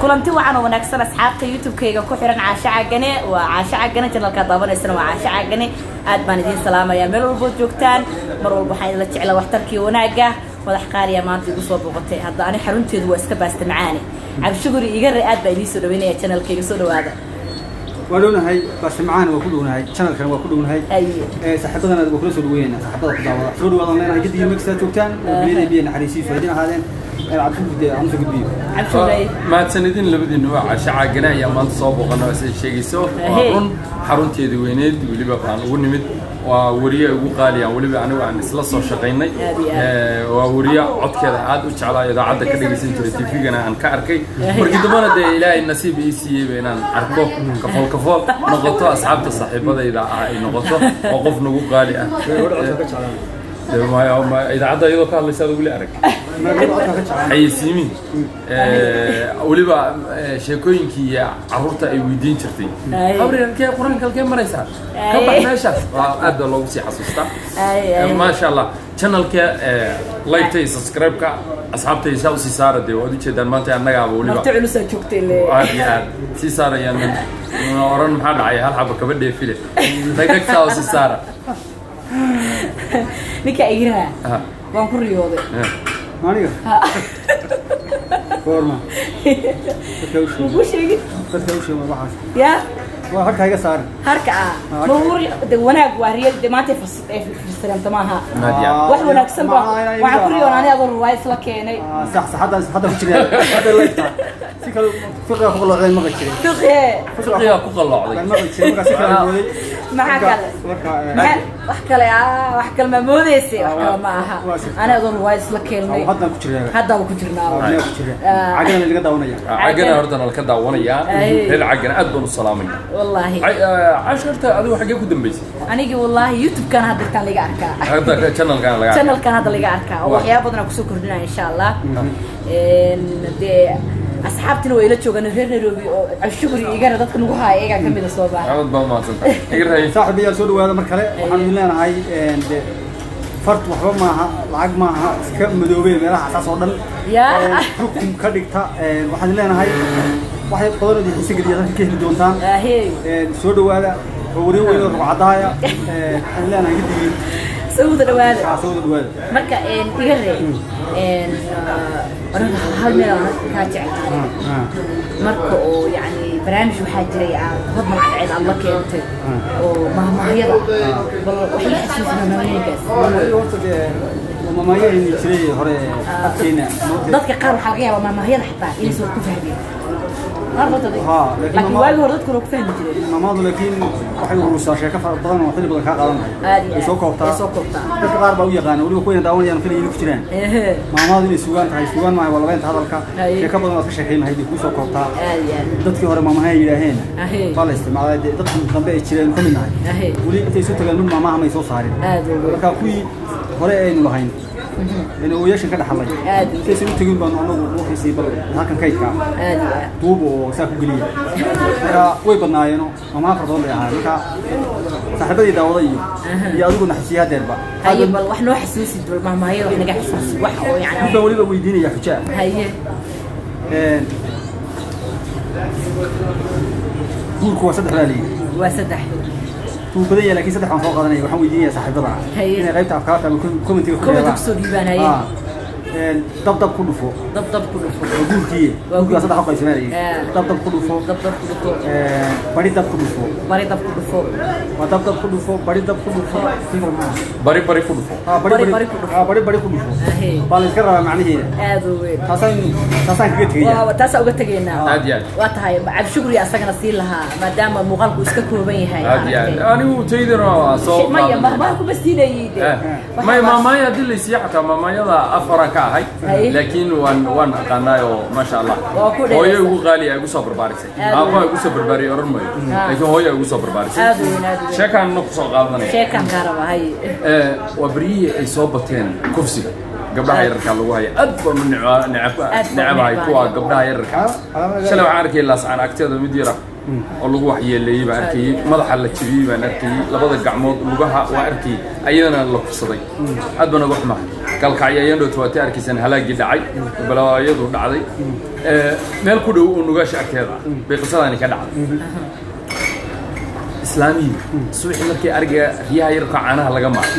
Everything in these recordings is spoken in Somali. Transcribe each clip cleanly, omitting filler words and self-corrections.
Kulanti wacan oo wanaagsan, asxaabta YouTube-kayga ku xiran. Caasho Cagane, waa Caasho Cagane. Channelkaa daawanaysana waa Caasho Cagane. Aad baan idiin salaamayaa meel walbood joogtaan. Mar walba waxaan idinla jeclaa waxtarkii wanaagga. Madax qaaliya maanta igu soo booqatay. Hadda ani xarunteedu waa iska baasta macaane. Cabdishukuri Igare, aad baa idiin soo dhaweynaya channelkayga. Soo dhawaada. Waa dhownahay, baasta macaan waa ku dhownahay, channelkan waa ku dhownahay. Saaxiibadana waa kula soo dhaweynayna, saaxiibada ku daawada soo dhawaadan leenahay. Gadigii meel joogtaan, biliyada biyo naxariisiisu idin ahaadeen. Cabdishukuri dee aan usoo gudbiyo. Cabdishukuri. Mahadsanidin labadiina. Waa Caasho Caagane ayaa maanta soo booqana, sida sheegayso. Waa run, xarunteeda weyneed weliba baan ugu nimid. Waa weriye ugu qaaliyaan, weliba anigu aan isla soo shaqaynay. Aad iyo aad. Waa weriye codkeeda aad u jeclaa, idaacadda ka dhegaysan jiray, TV-gana aan ka arkay. Markii dambana dee Ilaahay nasiib ii siiyeyba inaan arko kafool kafool noqoto, asxaabta saaxiibadayda ah ay noqoto oo qof nagu qaali ah. Gabadha codka ka jeclaan. Dee idaacadda iyadoo ka hadlaysa aad weli arag. Gabadha codka ka jeclaan. Xayeysiimihi weliba, sheekooyinkii iyo carruurta ay weydiin jirtay. "Habri, halkee Qur-aanka, halkee maraysaa? Ka bax meeshaas." Waa aad baa loogu sii xasuustaa. Maasha Allah, channelka like-ta iyo subscribe-ka asxaabta saa usii saara. Dee waad ujeedaan maanta annagaaba weliba marti culusaa joogtay le. Aad iyo aad sii saarayaan oran. Maxaa dhacay? Hal xaba kaba dheefile, dhagdhag saa usii saara. Ninka Igiraha waan ku riyooday. Aniga goorma dadka u sheeg? Makuu sheegin? Dadka u sheeg waxaas. Ya. Waa harka iga saarin. Harka ah mawuri de wanaag waa riyad de maanta ay fasiranta maaha. Aad iyo aad. Wax wanaagsan ba waxaan ku riyoon ani adoo ruwaayad isla keenay. Sax sax, hadda ku jiraa, hadda leegta si kale fiqiga ku qalloocday maqli jiray. Fiqhe. Fiqigaa ku qalloocday. Baan maqli jiray, markaa si kale mooday. Maxaa kale? Marka Wax kale ah, wax kale ma moodeysay, wax kale ma aha. Waa si- Ani adoo ruwaayad isla keenay. Haddaan ku jiraa. Haddaba ku jirnaa. Meel ku jira cagana laga daawanaya. Caggana horta nalka daawanayaa. Reer Caggana aad baan u salaamaya. Wallaahi. Caasho, horta adigu xaggee ku dambaysay? Anigii wallaahi YouTube-kan hadda intaan laga arkaa. Hadda channelkan laga arkaa. Channelkan hadda laga arkaa oo waxyaaba badan aan kusoo kordhinaya insha Allah. Dee asxaabtina way ila joogaan, reer Nairobi oo Cabshukri Igana dadka nagu haaya iyagaa kamid a soo baaha. Aad baa mahadsantahay. Iga raay. Saaxiib ayaa soo dhawaada mar kale. Waxaan idin leenahay de fart waxba maaha, lacag maaha, iska madoobey meelaha asaas oo dhan. Xukun ka dhigta. Waxaan idin leenahay waxay badan oo idin xiise geliya dadka ka heli doontaan. Soo dhawaada oo wariyo weyn oo rugcadaaya. Waxaan idin leenahay gidigii Soo wada dhawaada. Kaa soo wada dhawaada. Marka iga ree, aniga hal meel aan kaa jeclahay marka oo yacni barnaamij waxaa jiray aad Hodman Cadceed aad la keentay oo mahmaahyada. Bal waxay xasuusin mahmaahyooyinkaas. Horta dee mamaayaheeni jiray hore afkeena. Dadka qaar waxaa laga yaabaa mahmaahyada xataa inaysan wax ku fahmin qaar badan. Ha, laakiin laakiin waagi hore dadku waa ku fahmi jireen. Maamaadu laakiin waxay urusaa sheeko fara badan oo xilli badan kaa qaadan lahayd. Aad iyo way aad. Soo koobtaa. Way soo koobtaa. Dadka qaar baa u yaqaana weliba, kuwayna daawanayaan filaya inay ku jiraan maamaadu inay sugaan tahay. Sugaan maaha, waa labeynta hadalka. Sheeko badan waad ka sheekayn lahayd bay kuu soo koobtaa. Aad iyo aad. Dadkii hore maamaha ay yidhaaheen baa la isticmaalay. Dee dadkan dambe ay jireen ka mid nahay weli intay isu tagaan mid maamaha may soo saarin. Aad u weyn. Marka kuwii hore aynu lahayn aynu owayaashan ka dhaxalay Aad u weyn. intaysan u tegin baanu anagu uxiisay bal halkan kaydka Aad iyo aad. duub oo saa ku geliya. Marka way badnaayeeno, maamaha fara badan bay ahaayeen. Marka saaxiibadii daawada iyo adigu naxusiya hadeerba. Haye, bal wax noo xasuusid, bal mahmaahyada wax naga xasuusid, wax oo Mid yacni baan weliba weydiinaya xujaa. Guurku waa saddex baa layidhi. Waa saddex. Wuu badan yahay laakiin saddex baan soo qaadanaya. Waxaan weydiinaya saaxiibada inay qaybta afkaarta ama commentiga ku Commentiga reebaan. kusoo dhiibaan, haye. Dab dab ku dhufo. Dab dab ku dhufo. Waa guurkii. Waa Guurkii waa saddex u qaybsamaa layidhi. Dab dab ku dhufo. Dab dab ku dhufo. Bari dab ku dhufo. Bari dab ku dhufo. Waa dab dab ku dhufo, bari dab ku dhufo. Kii kale maxaa? Bari bari ku dhufo. Bari Bari bari ku dhufo. Bari bari ku dhufo. Baa la iska rabaa macnaheeda. Aad u weyn. Taasaan kaga tegaya. Waa taasaa uga tegaynaa. Aad iyo aad. Waa tahay. Cabshukri asagana sii lahaa maadaama muuqaalku iska kooban yahay. Aad iyo aad. Anigu taydana waa soo maya qaadan. Mahmaha kuma siinayay de. Maya, maamaaya haddii laysiiyo xataa maamaayada afaraan ka ahay. Laakiin waan aqaanaayoo, maasha Allah. Waa ku dheeraysa. Hooyo igu qaali ay igu soo barbaarisay. Aad aabbaha weyn. igu soo barbaariyay oran mayo, laakiin hooyo igu soo barbaarisay. Aad weyn, aad weyn. Sheekaanna ku soo qaadanaya. Sheekaan kaa rabaa, haye. Waa beryihii ay soo bateen kufsiga gabdhaha yararka lagu haya. Aad baan u Aad baan u necabahay kuwa necbahay. gabdhaha yararka. Shalay waxaan arkayay Laascaan agteeda mid yara oo lagu waxyeeleeyey baan arkayey, madaxa la jebiyey baan arkayey, labada gacmood, lugaha waa arkayey, ayadana la kufsaday. Aad baan uga xumahay. Galkacyo ayaan dhowto waatay arkaysaan halaagii dhacay, balaayadu dhacday. Meel ku dhow oo Nugaasha agteeda ah bay qisadaani ka dhacday. Islaamihii subaxii markii ariga riyaha yarka caanaha laga maaro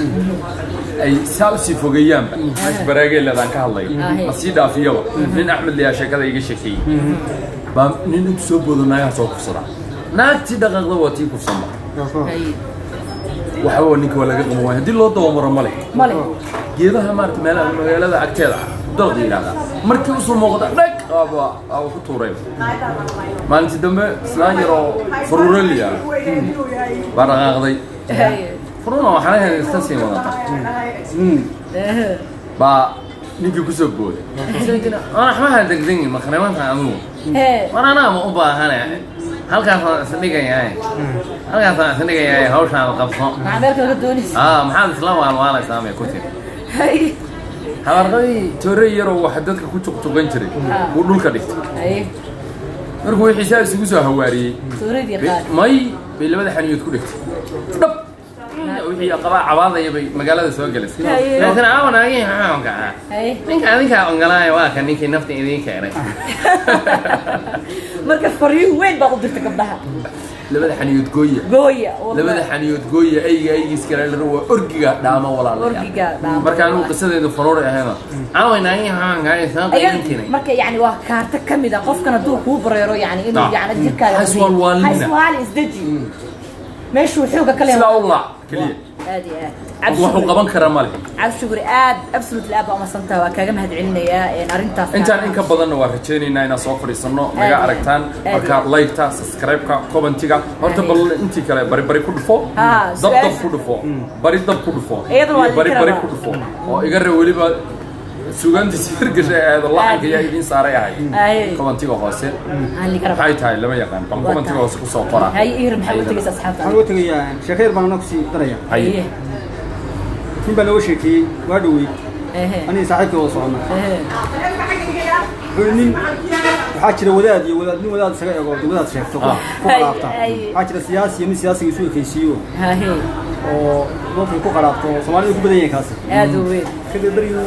ay saa usii fogeeyaanba, meesha baraagee leedaan ka hadlayo la sii dhaafiyaba, nin Axmed layaa sheekada iga sheekeeyey baa nin intu soo boodo naagaha soo kufsadaa. Naagtii dhaqaaqda waa tii kufsanba. Waxba ninka waa laga qaban waaya, haddii loo dabamaro male. Male. Geedaha maarata meelaha magaalada agteeda ah dalq yidhahdaa, markii usoo muuqda dhag waaba waaba ku tuuray. Maalintii dambe islaan yar oo faruuro la yidhahdo baa dhaqaaqday. Faruurna waxaan ahayn iska sii wadata baa ninkii kusoo booday. Waxmaha degdegin maqribanka adugu, war anaa ma u baahane, halkaasaan isdhigayaa, halkaasaan isdhigayaa, hawshaan qabso. Maxaa meel kale ka doonaysa? Aa, maxaad isla waalwaalaysaa bay ku tiri. Habarqadii toore yaroo waxa dadka ku juqjuqan jiray buu dhulka dhigtay. Markuu wixii saa isugu soo hawaariyey Suuradii qaad. May bay labada xaniyood ku dhigtay, dhab wixii qabaa cabaadaya bay magaalada soo gelisay. Laakiin aawa naagihii xaamka ah, ninka adinkaa ogolaaya, waa kan ninkii nafta idiin keenay. Marka fariin weyn baa u dirta gabdhaha. Labada xaniyood gooya. Gooya. Labada xaniyood gooya, eyga eygiis kale la waa orgiga dhaama, walaalayaal. Orgiga dhaama. Marka anigu qisadeedu faruuri ahayna aaway naagihii xaamka ah soo Ayaga idiin keenay. Marka yani waa kaarta ka mid ah qofkan hadduu kuu bareero, yani inuu yani jirkaaga Ha iswaalwaalina. Ha iswaali, isdeji meeshuu xooga ka sidaa leeyahay. U laac keliya. Aad iyo aad. Wuxuu qaban karaa male. Cabdishukri, aad absolutely aad baa umasantaha, waa kaaga mahadcelinayaa arrintaas. Intaan in ka badanna waa rajaynaynaa inaan soo fadhiisano naga Aad iyo aragtaan. aad. Marka like-ta, subscribe-ka, comment-iga horta bal intii kale bari bari ku dhufo, dab dab ku dhufo, bari dab ku dhufo, Iyadana waa iyo bari idinka bari rabaa. ku dhufo oo iga re weliba suugaantiisa hirgashay ahayd oo laxanka yaa idiin saaray ahayd. Comment-iga hoose Aan liga rabaa. maxay tahay lama yaqaan bal Waa comment-iga tahay. hoose kusoo qora. Haye, ihir, maxaa uga tegaysa asxaabta? Waxaan uga tegayaa sheeko yar baan anaa kusii daraya. Haye. Nin baa nooga sheekeeyey waa dhowey, aniga saaxiibkii wada soconna. Wuxuu yidhi nin waxaa jira wadaad iyo wadaad, nin wadaad isaga ego wadaad sheegto ku qaraabta. Waxaa jira siyaasi iyo nin siyaasiga isu ekaysiiyo oo dadka ku qaraabto, Soomaalida ku badan yahay kaasi. Aad u weyn. Kadib berigii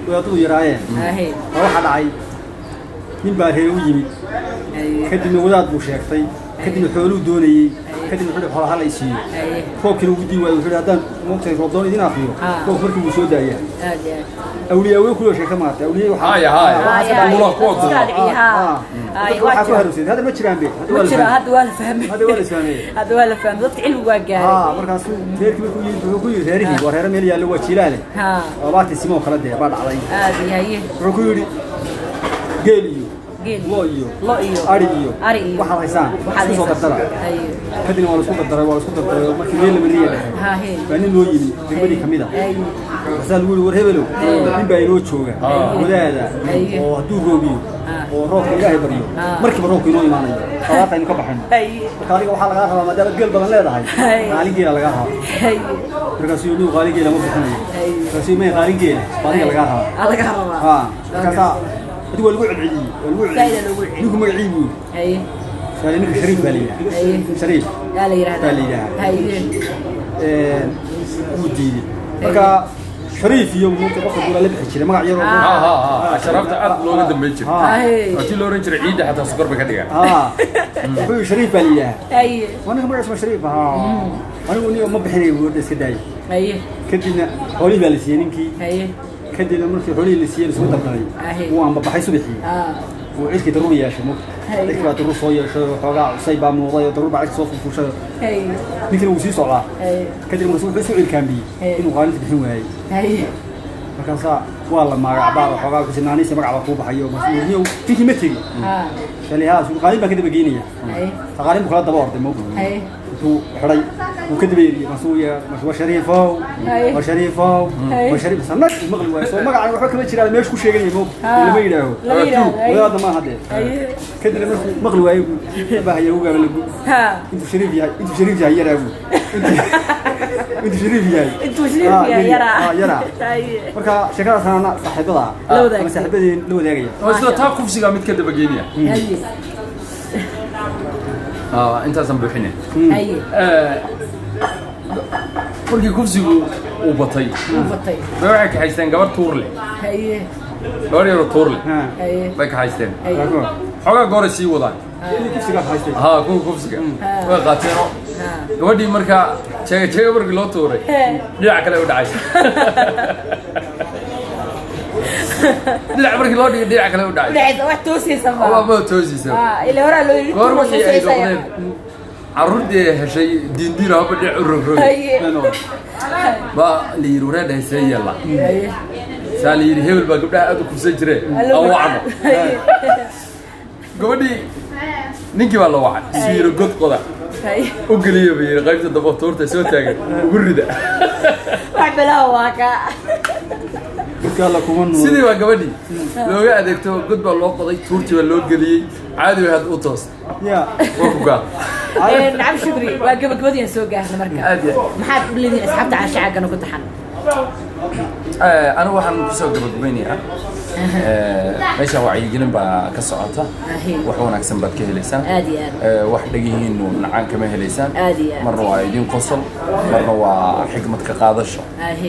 wadaadadu yaraayeen baa waxaa dhacay nin baa reer u yimid. Kadibna wadaad buu sheegtay, kadibna xooluu doonayey, kadibna wuxuu xoolaha la isiiyo. Roobkiina wuu diin waayey. Wuxuu haddaan moogtahay roob doon idin akriyo, roobka markii wuu soo daayaa. Aad iyo aad. Awliyaa wey kuloo sheegta maartay, awliya waxaa Haya, haya. Duula, kuwa duula. Dadka waxaa ku harowsay hadda ma jiraan be, hadda waa Ma la jiro. fahmay. Hadda waa la fahmay. Hadda waa la fahmay. Hadda waa la fahmay, dadka cilmigu waa gaaray. Markaasuu reerkii markuu yimid wuxuu ku yidhi reerihii waa reere meel yaallo, waa jiilaale, abaartii simoo kala dee baa dhacday. Aad iyo haye. Wuxuu ku yidhi geel iyo Geel. lo iyo Lo iyo ari iyo ari iyo waxaad haysaan waxaad isku soo haysaan. dardara. Kadibna waa la isku dardaray, waa la isku dardaray. Markii meel la mariya dhexe baa nin loo yimi degmadii kamid ah. Markaasaa lagu yidhi war hebelow, nin baa inoo jooga wadaada oo hadduu roobiyo oo roobka Ilaahay baryo, markiiba roobka inoo imaanayo, abaarta aynu ka baxayno. Marka adiga waxaa lagaa rabaa, maadaama geel badan leedahay, qaalin geela lagaa rabaa. Markaasuu yidhi qaalin geela ma bixinayo. Markaasuu may qaalin geela baa adiga lagaa rabaa. Aa, laga rabaa. Markaasaa adigu waa lagu celceliyey, waa lagu Zaaid aa loogu celceliyey. celceliyey. Ninku magacii buu yidhi. Saale ninka Shariif baa la yidhaha. Shariif Yaa la yidhahdaa. baa la yidhaahdaa. Wuu diiday. Marka Shariif iyo muugta qofka duulaa la bixi jiray magac yaroo Ha ha ha, sharaafta aad looga dambeyn jiray. Waa tii la oran jiray ciidda xataa sokor bay ka dhigaan. Wuxuu yidhi Shariif baa la yidhaha. Waa ninka magaciisa waa Shariif. Anigu niyo ma bixinay buu iska daayay. Kadibna xoolihii baa la siiyey ninkii. Kadibna markii xoolihii la siiyey isugu dardaray, wuu ambabaxay subaxii. Wuu cirkii daruur yeeshay mugta. Cirkii baa daruur soo yeeshay oo xoogaa cusay baa muuqday oo daruur baa cirka soo fuufushay. Ninkina wuu sii socdaa. Kadib markaas wuxuu isu cirkaambiyey inuu qaalinta bixin waayey. Markaasaa waa la magacbaa oo xoogaa wuxuu naanaysa magac baa kuu baxayo. Markaasuu niyow ninkii ma tegey shalay haa suu qaalin baan ka daba geynaya. Qaalin buu kala daba orday mugta. Intuu xidhay wuu ka daba eriyey. Markaasuu yaa waa Shariifow, waa Shariifow, waa Shariif sanad uu maqli waayo. Soo magacaan waxba kama jiraan meeshu ku sheeganaya mugta, lama yidhaaho. Lama yidhaahdo. Wadaadna maaha dee. Kadibna markuu maqli waayo buu bahaya ugaaba lagu intuu Shariif yahay, intuu Shariif yahay yaraa buu, intuu Shariif yahay. Intuu Shariif yahay yaraa. Yaraa. Marka sheekadaas ana saaxiibada La wadaagtay. ama saaxiibadeen la wadaagaya. Oo isla taa kufsiga mid ka daba geynaya. Intaasaan buuxinay. Markii kufsigu uu batay, Uu batay. Bay waxay kaxaysteen gabar tuur leh. Gabar yaroo tuur leh bay kaxaysteen. Xoogaa gooray sii wadaan. Kufsigaa haystay. Haa, kuwa kufsiga way qaateenoo gabadhii markaa jeega jeega markii loo tuuray, dhinac kale u dhacaysa. Dhinac markii loo dhigay, dhinac kale u dhacaysa. Dhacaysa, wax toosaysa ma? Ma toosaysa. Ila horaa loo yidhi. Goor wixii ay noqdeen carruurtii ay heshay diindiino haba dhinac u rogrogay. Baa la yidhi, wareer dhahay, see yeella? Saa la yidhi, hebel baa gabdhaha aad u kufsan jiree, aan wacno. Gabadhii ninkii baa la wacay, isu yidhi god qoda u geliya, ba yidhi, qaybta dambe tuurta soo taagan ugu rida. Wax balaa waa ka. Dadka Alla kuma nuuro. Sidii baa gabadhii looga adeegto, god baa loo qoday, tuurtii baa loo geliyey, caadi bay hadda u toos. Waa ku gaal. Nacam, shukri, waa gabagabadii aan soo gaarna marka. Aad iyo Maxaad u leedihiin asxaabta Caasha Caagana ku taxan? Anigu waxaan kusoo gabagabaynayaa, meeshaan wacyigelin baa ka socota. Wax wanaagsan baad ka helaysaan. Aad iyo aad. Wax dhegihiinu nacaan kama helaysaan. Aad iyo aad. Marna waa idin qosol, marna waa xikmad ka qaadasho.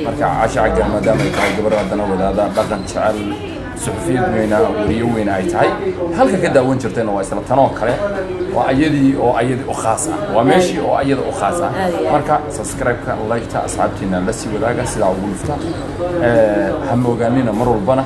Marka Caasha Caggan, maadaama ay tahay gabar haddana wadaada dhaqan jecel, suxufiyad weyna, weriyo weyna ay tahay, halka ka daawan jirtayna waa isla tanoo kale, waa ayadii oo ayadii u khaas ah, waa meeshii oo ayada u khaas ah. Aad iyo aad. Marka subscribe-ka, like-ta, asxaabtiina la sii wadaaga, sidaa ugu dhufta. Ha moogaanina mar walbana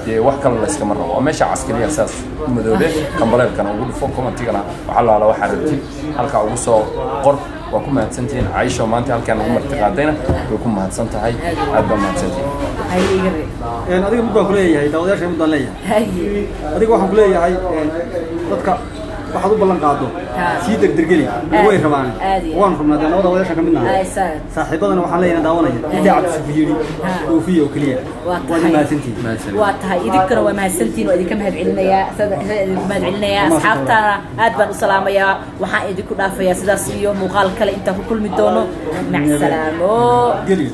dee wax kale layskama rabo, waa meesha caskariya saas u madoobe, kambaleelkana ugu dhufo, commentigana waxa laala waxaa rabtid halkaa ugu soo qor. Waa ku mahadsantihiin. Caisho maanta halkaan ugu marti qaadayna way ku mahadsan tahay, aad baa mahadsantihiin. Haye, iga ree. Adiga mid baan kuleeyahay, daawadayaasha mid baan leeyahay. Adiga waxaan kuleeyahay, dadka waxaad u ballan qaado sii derdergeli, way rabaan. Aad iyo aad. Waan rabnaa dee, nabada daawadayaasha ka mid nahay. Ay, saa. Saaxiibadana waxaan leeyahay daawanaya intaa Cabdisufi yidhi oofiya oo keliya. Waa Waad tahay. mahadsantihiin. Mahadsanid. Waa tahay, idinkana waa mahadsantihiin, waa idinka mahad celinayaa, sada idinku mahad celinayaa. Waa Asxaabtaana aad baan u salaamayaa. Waxaan idinku dhaafayaa sidaas iyo muuqaal kale intaan ku kulmi doono. Mac salaamo. Geli.